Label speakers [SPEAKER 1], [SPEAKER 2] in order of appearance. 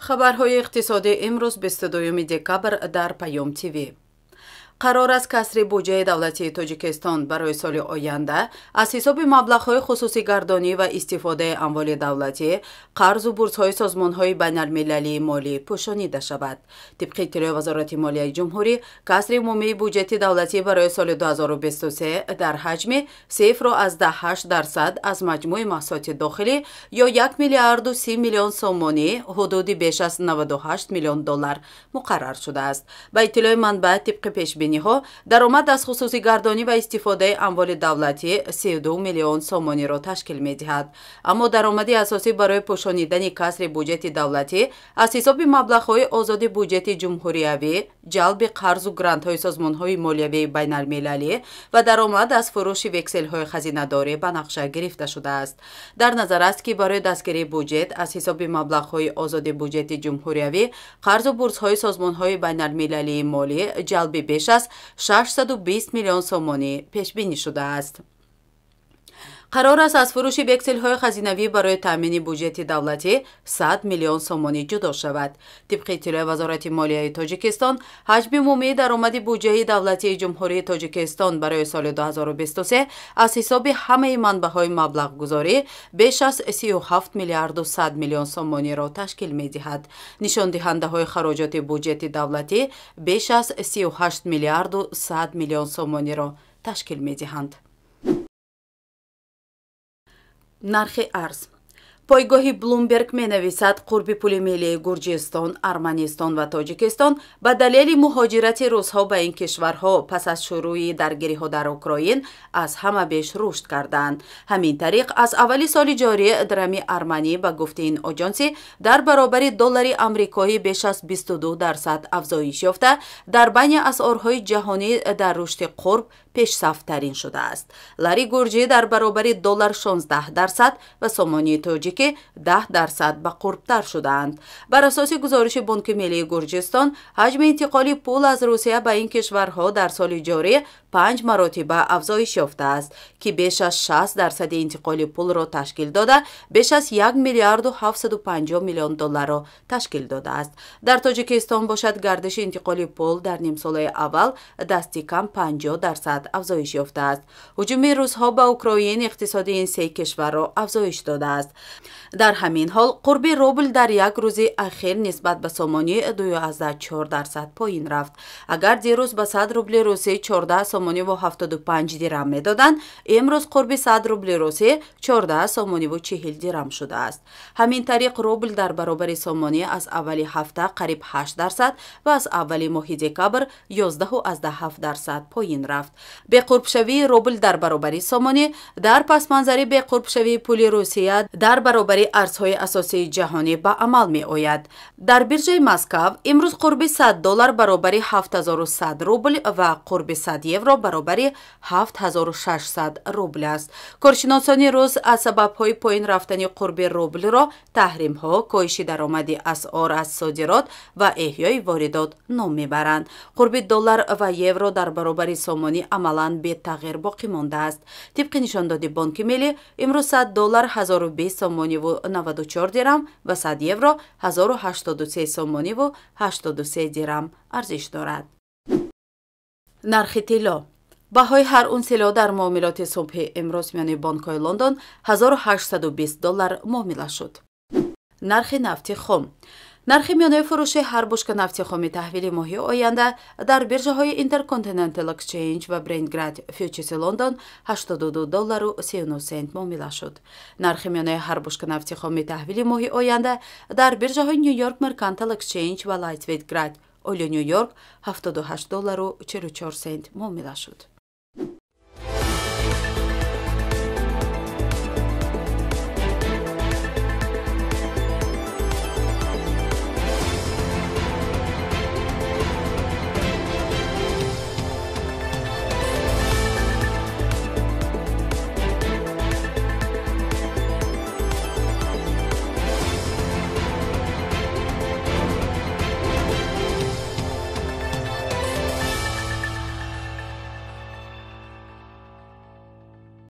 [SPEAKER 1] Хабарҳои иқтисодӣ имрӯз 22 декабр дар Паём ТВ. Қарор аст касри буҷаи давлатии Тоҷикистон барои соли оянда аз ҳисоби маблағҳои хусусигардонӣ ва истифодаи амволи давлатӣ, қарзу бурсҳои созмонҳои байналмилалии молӣ пӯшонида шавад. Тибқи иттилои Вазорати молияи ҷумҳурӣ, касри умумии буҷети давлатӣ барои соли 2023 дар ҳаҷми 0,8% аз маҷмӯи маҳсулоти дохилӣ ё 1 миллиарду 30 миллион сомонӣ, ҳудуди беш аз 98 миллион доллар муқаррар шудааст. Ба иттилои манбаъ, тибқи пешбиниҳо, даромад аз хусусигардонӣ ва истифодаи амволи давлатӣ 32 миллион сомониро ташкил медиҳад. Аммо даромади асосӣ барои пӯшонидани касри буҷети давлатӣ аз ҳисоби маблағҳои озоди буҷети ҷумҳуриявӣ, ҷалби қарзу грантҳои созмонҳои молиявии байналмилалӣ ва даромад аз фурӯши векселҳои хазинадорӣ ба нақша гирифта шудааст. Дар назар аст, ки барои дастгирии буҷет аз ҳисоби маблағҳои озоди буҷети ҷумҳуриявӣ, қарзу бурсҳои созмонҳои байналмилалии молӣ ҷалби беш аз 620 миллион сомонӣ пешбинӣ шудааст. Қарор аст аз фурӯши векселҳои хазинавӣ барои таъмини буҷети давлатӣ 100 миллион сомонӣ ҷудо шавад. Тибқи иттилои Вазорати молияи Тоҷикистон, ҳаҷми умумии даромади буҷаи давлатии Ҷумҳурии Тоҷикистон барои соли 2023 аз ҳисоби ҳамаи манбаъҳои маблағгузорӣ беш аз 37 миллиарду 100 миллион сомониро ташкил медиҳад. Нишондиҳандаҳои хароҷоти буҷети давлатӣ беш аз 38 миллиарду 100 миллион сомониро ташкил медиҳанд. Нархи арз. Пойгоҳи Блумберг менависад, қурби пули миллии Гурҷистон, Арманистон ва Тоҷикистон ба далели муҳоҷирати русҳо ба ин кишварҳо пас аз шурӯи даргириҳо дар Украин аз ҳама беш рушд карданд. Ҳамин тариқ, аз аввали соли ҷорӣ драми арманӣ, ба гуфти ин оҷонсӣ, дар баробари доллари амрикоӣ беш аз 22% афзоиш ёфта, дар байни асъорҳои ҷаҳонӣ дар рушди қурб пешсафтарин шудааст. Лари гурҷӣ дар баробари доллар 16% ва сомонии тоҷикӣ 10% ба қурбтар шудаанд. Бар асоси гузориши Бонки миллии Гурҷистон, ҳаҷми интиқоли пул аз Русия ба ин кишварҳо дар соли ҷорӣ 5 маротиба афзоиш ёфтааст, ки беш аз 60% интиқоли пулро ташкил дода, беш аз 1 миллиарду 750 миллион долларро ташкил додааст. Дар Тоҷикистон бошад, гардиши интиқоли пул дар нимсолаи аввал дасти кам 50% афзоиш ёфтааст. Ҳуҷуми русҳо ба Украин иқтисоди ин се кишварро афзоиш додааст. Дар ҳамин ҳол, қурби рубл дар як рӯзи ахир нисбат ба сомонӣ 2,4% поин рафт. Агар дирӯз ба 100 рубли русӣ 14 сомониву 75 дирам медоданд, имрӯз қурби 100 рубли русӣ 14 сомониву 40 дирам шудааст. Ҳамин тариқ, рубл дар баробари сомонӣ аз аввали ҳафта қариб 8% ва аз аввали моҳи декабр 11,7% поин рафт. Беқурбшавии рубл дар баробари сомонӣ дар пасманзари беқурбшавии пули Русия дар баробари арзҳои асосии ҷаҳонӣ ба амал меояд. Дар биржаи Москав имрӯз қурби 100 доллар баробари 7100 рубл ва қурби 100 евро баробари 7600 рубл аст. Коршиносони рус аз сабабҳои поин рафтани қурби рублро таҳримҳо, коҳиши даромади асъор аз содирот ва эҳёи воридот ном мебаранд. Қурби доллар ва евро дар баробари сомонӣ амалан бетағйир боқӣ мондааст. Тибқи нишондоди Бонки миллӣ, имрӯз 100 доллар 1020 сомониву 94 дирам ва 100 евро 1083 сомониву 83 дирам арзиш дорад. Нархи тилло. Баҳои ҳар унс тилло дар муомилоти субҳи имрӯз миёни бонкҳои Лондон 1820 доллар муомила шуд. Нархи нафти хом. Нархи миёнаи фурӯши ҳар бушка нафти хоми таҳвили моҳи оянда дар биржаҳои Intercontinental Exchange ва Brent Grade Futures Лондон 82 доллару 39 сент муомила шуд. Нархи миёнаи ҳар бушка нафти хоми таҳвили моҳи оянда дар биржаҳои New York Mercantile Exchange ва Lightweight Grade Oil New York 78 доллару 44 сент муомила шуд.